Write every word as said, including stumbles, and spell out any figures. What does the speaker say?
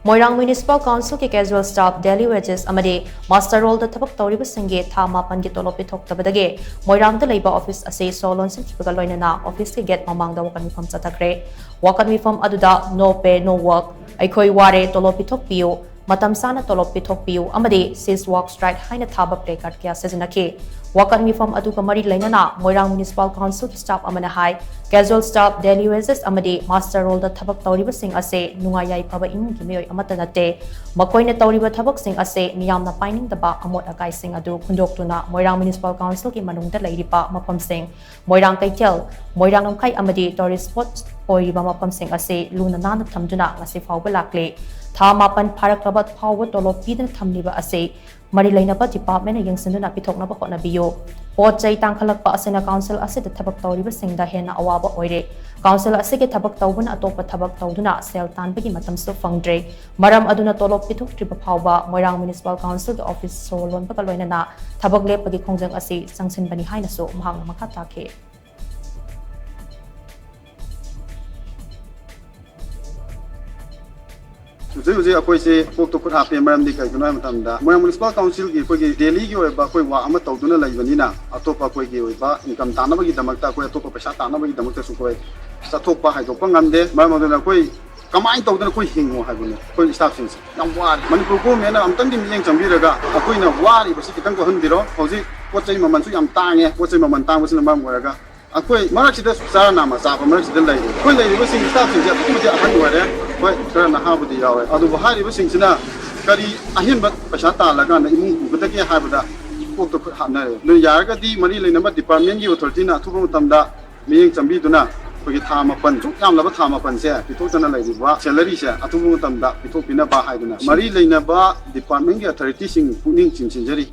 ꯃꯣꯏꯔꯥꯡ municipal ꯀꯥꯎꯟꯁꯤꯜꯒꯤ casual staff, daily wages ꯑꯃꯗꯤ master ꯔꯣꯜꯗ ꯊꯕꯛ ꯇꯧꯔꯤꯕꯁꯤꯡꯒꯤ ꯊꯥ ꯃꯥꯄꯟꯒꯤ ꯇꯣꯂꯣꯞ ꯄꯤꯊꯣꯛꯇꯕꯗꯒꯤ ꯃꯣꯏꯔꯥꯡꯗ ꯂꯩꯕ ꯑꯣꯐꯤꯁ ꯑꯁꯤ ꯁꯣ ꯂꯣꯟꯁꯤꯟꯈꯤꯕꯒ ꯂꯣꯏꯅꯅ ꯑꯣꯐꯤꯁꯀꯤ ꯒꯦꯠ ꯃꯃꯥꯡꯗ ꯋꯥꯀꯠ ꯃꯤꯐꯝ ꯆꯠꯊꯈ꯭ꯔꯦ꯫ ꯋꯥꯀꯠ ꯃꯤꯐꯝ ꯑꯗꯨꯗ "No pay, no work, ꯑꯩꯈꯣꯏ ꯋꯥꯔꯦ, ꯇꯣꯂꯣꯞ ꯄꯤꯊꯣꯛꯄꯤꯌꯨ, ꯃꯇꯝ ꯆꯥꯅ ꯇꯣꯂꯣꯞ ꯄꯤꯊꯣꯛꯄꯤꯌꯨ" ꯑꯃꯗꯤ "Cease work strike" ꯍꯥꯏꯅ ꯊꯥꯕ placard ꯀꯌꯥ ꯁꯤꯖꯤꯟꯅꯈꯤ꯫ ꯋꯥꯀꯠ ꯃꯤꯐꯝ ꯑꯗꯨꯒ ꯃꯔꯤ ꯂꯩꯅꯅ ꯃꯣꯏꯔꯥꯡ ꯃ꯭ꯌꯨꯅꯤꯁꯤꯄꯥꯜ ꯀꯥꯎꯟꯁꯤꯜꯒꯤ staff ꯑꯃꯅ ꯍꯥꯏ, casual staff, daily wages ꯑꯃꯗꯤ ꯃꯥꯁꯇꯔ ꯔꯣꯜꯗ ꯊꯕꯛ ꯇꯧꯔꯤꯕꯁꯤꯡ ꯑꯁꯤ ꯅꯨꯡꯉꯥꯏ ꯌꯥꯏꯐꯕ ꯏꯃꯨꯡꯒꯤ ꯃꯤꯑꯣꯏ ꯑꯃꯠꯇ ꯅꯠꯇꯦ꯫ ꯃꯈꯣꯏꯅ ꯇꯧꯔꯤꯕ ꯊꯕꯛꯁꯤꯡ ꯑꯁꯤ ꯃꯤꯌꯥꯝꯅ ꯄꯥꯏꯅꯤꯡꯗꯕ ꯑꯃꯣꯠ ꯑꯀꯥꯏꯁꯤꯡ ꯑꯗꯨ ꯍꯨꯟꯗꯣꯛꯇꯨꯅ ꯃꯣꯏꯔꯥꯡ ꯃ꯭ꯌꯨꯅꯤꯁꯤꯄꯥꯜ ꯀꯥꯎꯟꯁꯤꯜꯒꯤ ꯃꯅꯨꯡꯗ ꯂꯩꯔꯤꯕ ꯃꯐꯝꯁꯤꯡ, ꯃꯣꯏꯔꯥꯡ ꯀꯩꯊꯦꯜ, ꯃꯣꯏꯔꯥꯡ ꯂꯝꯈꯥꯏ ꯑꯃꯗꯤ tourist spot ꯑꯣꯏꯔꯤꯕ ꯃꯐꯝꯁꯤꯡ ꯑꯁꯤ ꯂꯨꯅ ꯅꯥꯟꯅ ꯊꯝꯗꯨꯅ ꯉꯁꯤ ꯐꯥꯎꯕ ꯂꯥꯛꯂꯤ꯫ ꯊꯥ ꯃꯥꯄꯟ ꯐꯥꯔꯛꯂꯕ ꯐꯥꯎꯕ ꯇꯣꯂꯣꯞ ꯄꯤꯗꯅ ꯊꯝꯂꯤꯕ ꯑꯁꯤ ꯃꯔꯤ ꯂꯩꯅꯕ departmentꯅ ꯌꯦꯡꯁꯤꯟꯗꯨꯅ ꯄꯤꯊꯣꯛꯅꯕ ꯍꯣꯠꯅꯕꯤꯌꯨ꯫ ꯄꯣꯠ ꯆꯩ ꯇꯥꯡꯈꯠꯂꯛꯄ ꯑꯁꯤꯅ ꯀꯥꯎꯟꯁꯤꯜ ꯑꯁꯤꯗ ꯊꯕꯛ ꯇꯧꯔꯤꯕꯁꯤꯡꯗ ꯍꯦꯟꯅ ꯑꯋꯥꯕ ꯑꯣꯏꯔꯦ꯫ ꯀꯥꯎꯟꯁꯤꯜ ꯑꯁꯤꯒꯤ ꯊꯕꯛ ꯇꯧꯕꯅ ꯑꯇꯣꯞꯄ ꯊꯕꯛ ꯇꯧꯗꯨꯅ ꯁꯦꯜ ꯇꯥꯟꯕꯒꯤ ꯃꯇꯝꯁꯨ ꯐꯪꯗ꯭ꯔꯦ꯫ ꯃꯔꯝ ꯑꯗꯨꯅ ꯇꯣꯂꯣꯞ ꯄꯤꯊꯣꯛꯇ꯭ꯔꯤꯕ ꯐꯥꯎꯕ ꯃꯣꯏꯔꯥꯡ ꯃ꯭ꯌꯨꯅꯤꯁꯤꯄꯥꯜ ꯀꯥꯎꯟꯁꯤꯜꯒꯤ ꯑꯣꯐꯤꯁ ꯁꯣ ꯂꯣꯟꯕꯒ ꯂꯣꯏꯅꯅ ꯊꯕꯛ ꯂꯦꯞꯄꯒꯤ ꯈꯣꯡꯖꯪ ꯑꯁꯤ ꯆꯪꯁꯤꯟꯕꯅꯤ ꯍꯥꯏꯅꯁꯨ ꯃꯍꯥꯛꯅ ꯃꯈꯥ ꯇꯥꯈꯤ꯫ ꯍꯧꯖꯤꯛ ꯍꯧꯖꯤꯛ ꯑꯩꯈꯣꯏꯁꯦ ꯀꯣꯛꯇ ꯈꯨꯠ ꯍꯥꯞꯄꯦ꯫ ꯃꯔꯝꯗꯤ ꯀꯩꯒꯤꯅꯣ ꯍꯥꯏꯕ ꯃꯇꯝꯗ ꯃꯣꯏꯔꯥꯡ ꯃ꯭ꯌꯨꯅꯤꯁꯤꯄꯥꯜ ꯀꯥꯎꯟꯁꯤꯜꯒꯤ ꯑꯩꯈꯣꯏꯒꯤ ꯗꯦꯂꯤꯒꯤ ꯑꯣꯏꯕ ꯑꯩꯈꯣꯏ ꯋꯥꯛ ꯑꯃ ꯇꯧꯗꯨꯅ ꯂꯩꯕꯅꯤꯅ, ꯑꯇꯣꯞꯄ ꯑꯩꯈꯣꯏꯒꯤ ꯑꯣꯏꯕ ꯏꯟꯀꯝ ꯇꯥꯅꯕꯒꯤꯗꯃꯛꯇ, ꯑꯩꯈꯣꯏ ꯑꯇꯣꯞꯄ ꯄꯩꯁꯥ ꯇꯥꯅꯕꯒꯤꯗꯃꯛꯇꯁꯨ ꯑꯩꯈꯣꯏ ꯆꯠꯊꯣꯛꯄ ꯍꯥꯏꯗꯣꯛꯄ ꯉꯝꯗꯦ꯫ ꯃꯔꯝ ꯑꯗꯨꯅ ꯑꯩꯈꯣꯏ ꯀꯃꯥꯏꯅ ꯇꯧꯗꯅ ꯑꯩꯈꯣꯏ ꯍꯤꯡꯉꯣ ꯍꯥꯏꯕꯅꯦ ꯑꯩꯈꯣꯏ staffꯁꯤꯡꯁꯦ꯫ ꯌꯥꯝ ꯋꯥꯔꯦ꯫ ꯃꯅꯤꯄꯨꯔ governmentꯅ ꯑꯃꯨꯛꯇꯪꯗꯤ ꯃꯤꯠꯌꯦꯡ ꯆꯪꯕꯤꯔꯒ ꯑꯩꯈꯣꯏꯅ ꯋꯥꯔꯤꯕꯁꯤ ꯈꯤꯇꯪ ꯀꯣꯛꯍꯟꯕꯤꯔꯣ꯫ ꯍꯧꯖꯤꯛ ꯄꯣꯠ ꯆꯩ ꯃꯃꯜꯁꯨ ꯌꯥꯝ ꯇꯥꯡꯉꯦ꯫ ꯄꯣꯠ ꯆꯩ ꯃꯃꯜ ꯇꯥꯡꯕꯁꯤꯅ ꯃꯔꯝ ꯑꯣꯏꯔꯒ ꯑꯩꯈꯣꯏ ꯃꯔꯛꯁꯤꯗ ꯆꯔꯥ ꯅꯥꯝꯃ ꯆꯥꯕ ꯃꯔꯛꯁꯤꯗ ꯂꯩꯔꯦ꯫ ꯑꯩꯈꯣꯏ ꯂꯩꯔꯤꯕꯁꯤꯡ staffꯁꯤꯡꯁꯦ ꯑꯗꯨꯛꯀꯤ ꯃꯇꯤꯛ ꯑꯍꯟ ꯑꯣꯏꯔꯦ꯫ ꯍꯣꯏ, ꯈꯔ ꯅꯍꯥꯕꯨꯗꯤ ꯌꯥꯎꯋꯦ, ꯑꯗꯨꯕꯨ ꯍꯥꯏꯔꯤꯕꯁꯤꯡꯁꯤꯅ ꯀꯔꯤ ꯑꯍꯦꯟꯕ ꯄꯩꯁꯥ ꯇꯥꯜꯂꯀꯥꯟꯗ ꯏꯃꯨꯡ ꯄꯨꯒꯗꯒꯦ ꯍꯥꯏꯕꯗ ꯀꯣꯛꯇ ꯈꯨꯠ ꯍꯥꯞꯅꯔꯦ꯫ ꯑꯗꯨꯅ ꯌꯥꯔꯒꯗꯤ ꯃꯔꯤ ꯂꯩꯅꯕ departmentꯀꯤ authorityꯅ ꯑꯊꯨꯕ ꯃꯇꯝꯗ ꯃꯤꯠꯌꯦꯡ ꯆꯪꯕꯤꯗꯨꯅ ꯑꯩꯈꯣꯏꯒꯤ ꯊꯥ ꯃꯥꯄꯟ, ꯁꯨꯛ ꯌꯥꯝꯂꯕ ꯊꯥ ꯃꯥꯄꯟꯁꯦ ꯄꯤꯊꯣꯛꯇꯅ ꯂꯩꯔꯤꯕ salaryꯁꯦ ꯑꯊꯨꯕ ꯃꯇꯝꯗ ꯄꯤꯊꯣꯛꯄꯤꯅꯕ ꯍꯥꯏꯗꯨꯅ ꯃꯔꯤ ꯂꯩꯅꯕ departmentꯀꯤ authorityꯁꯤꯡ ꯄꯨꯛꯅꯤꯡ ꯆꯤꯡꯁꯤꯟꯖꯔꯤ꯫